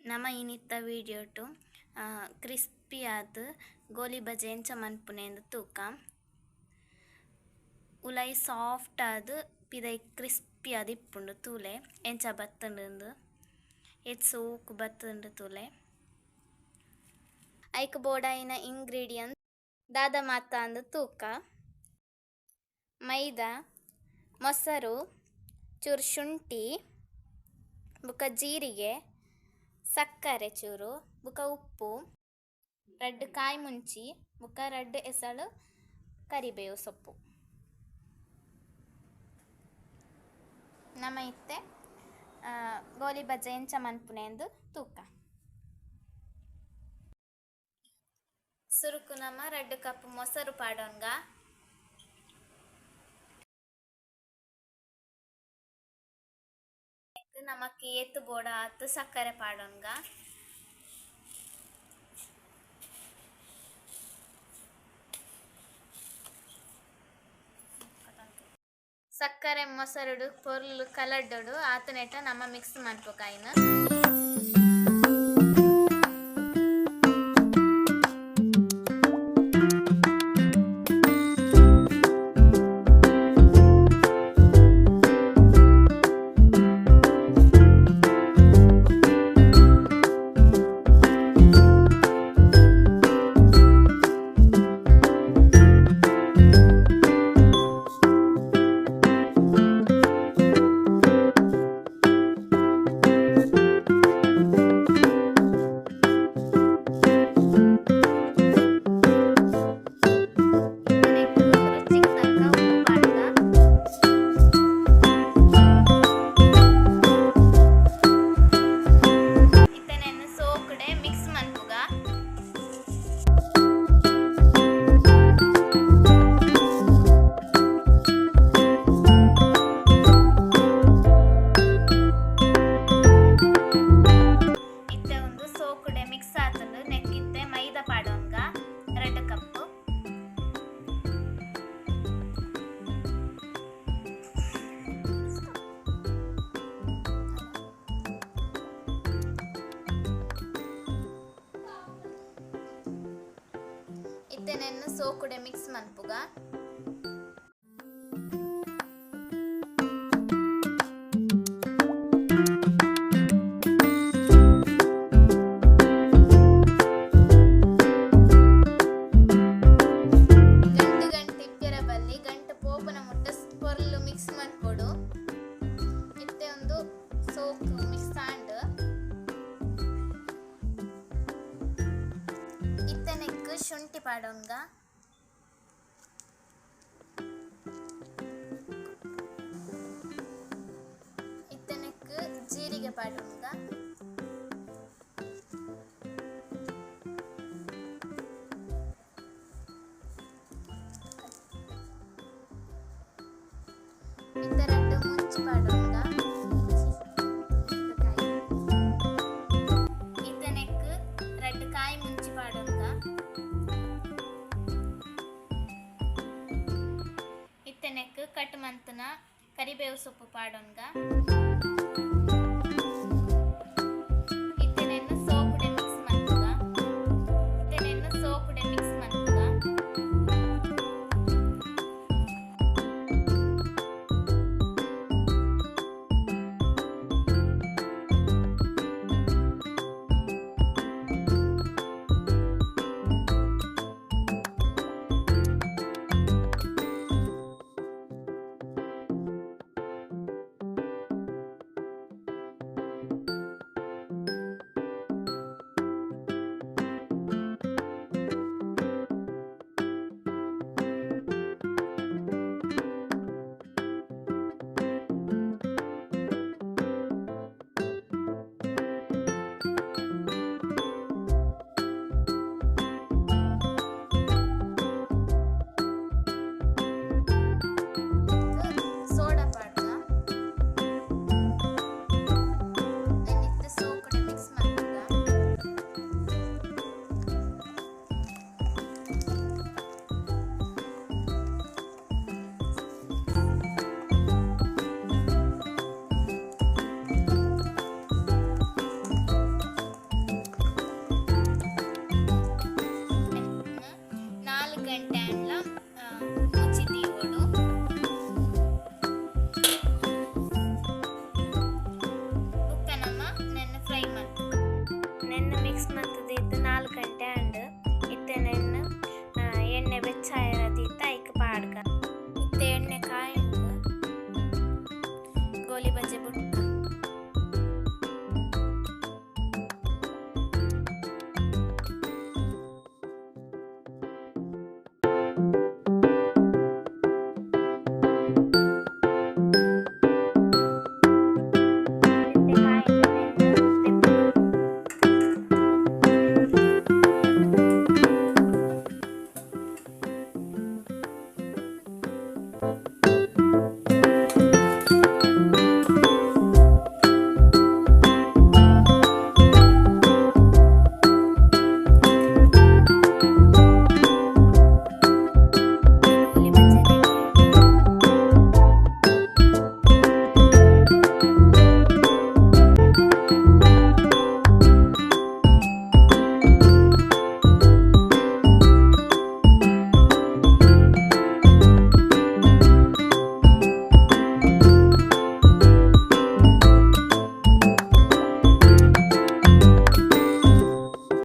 ನಮ ಇನಿತ್ತ ವಿಡಿಯೋಟು ಕ್ರಿಸ್ಪಿ ಆದ್ ಗೋಲಿ ಬಜೆ ಎಂಚ ಮನ್ಪುನೆ ತೂಕ. ಉಲಾಯಿ ಸಾಫ್ಟ್ ಆದ್ ಪಿದೈ ಕ್ರಿಸ್ಪಿ ಆದ್ ಇಪ್ಪುಂಡು ತೂಲೆ ಎಂಚ ಬತ್ತುಂಡು ಏತ್ ಸೋಕು ಬತ್ತುಂಡು ತೂಲೆ. ಐಕ್ ಬೋಡಾಯಿನ ಇಂಗ್ರೀಡಿಯೆಂಟ್ ದಾದ ಮಾತ ಅಂದ್ ತೂಕ. ಮೈದಾ, ಮೊಸರು, ಚೂರು ಶುಂಠಿ, ಬುಕ ಜೀರಿಗೆ, ಸಕ್ಕರೆ ಚೂರು, ಬುಕ ಉಪ್ಪು, ರಡ್ಡ್ ಕಾಯಿ ಮುಂಚಿ, ಬುಕ ರಡ್ಡ್ ಎಸಳು ಕರಿಬೇವು ಸೊಪ್ಪು. ನಮ ಇತ್ತೆ ಗೋಲಿ ಬಜೆ ಎಂಚ ಮನ್ಪುನೆ ತೂಕ. ಸುರುಕು ನಮ 2 ಕಪ್ ಮೊಸರು ಪಾಡೊಂಗ. ನಮಕ್ ಏತ್ ಬೋಡ ಆತ್ ಸಕ್ಕರೆ ಪಾಡೊಂಗ. ಸಕ್ಕರೆ ಮೊಸರುಡು ಪೊರ್ಲು ಕಲರ್ಡು ಆತನೆಟ ನಮ ಮಿಕ್ಸ್ ಮನ್ಪುಕಾಯಿನ. ಇತ್ತೆನೆನ್ ಸೋಕುಡೆ ಮಿಕ್ಸ್ ಮನ್ಪುಗ. ಗಂಟು ಗಂಟು ಇಪ್ಪೆರ ಬಲ್ಲಿ ಗಂಟು ಪೋಪುನ ಮುಟ್ಟ ಪೊರ್ಲು ಮಿಕ್ಸ್ ಮನ್ಪೊಡು. ಇತ್ತೆ ಒಂದು ಸೋಕು ಮಿಕ್ಸ್ ಆಂಡ್. ಇತ್ತನೆಕ್ ಶುಂಠಿ ಪಾಡೊಂಗ. ಇತ್ತನೆಕ್ ಜೀರಿಗೆ ಪಾಡೊಂಗ. ಇತ್ತ ರಡ್ಡ್ ಮುಂಚಿ ಪಾಡೊಂಗ. ಇತ್ತನೆಕ್ ರಡ್ಡ್ ಕಾಯಿ ಮುಂಚಿ ಪಾಡೊಂಗ. ಇತ್ತೆನೆಕ್ ಕಟ್ ಮಂತನ ಕರಿಬೇವು ಸೊಪ್ಪು ಪಾಡೊಂಗ.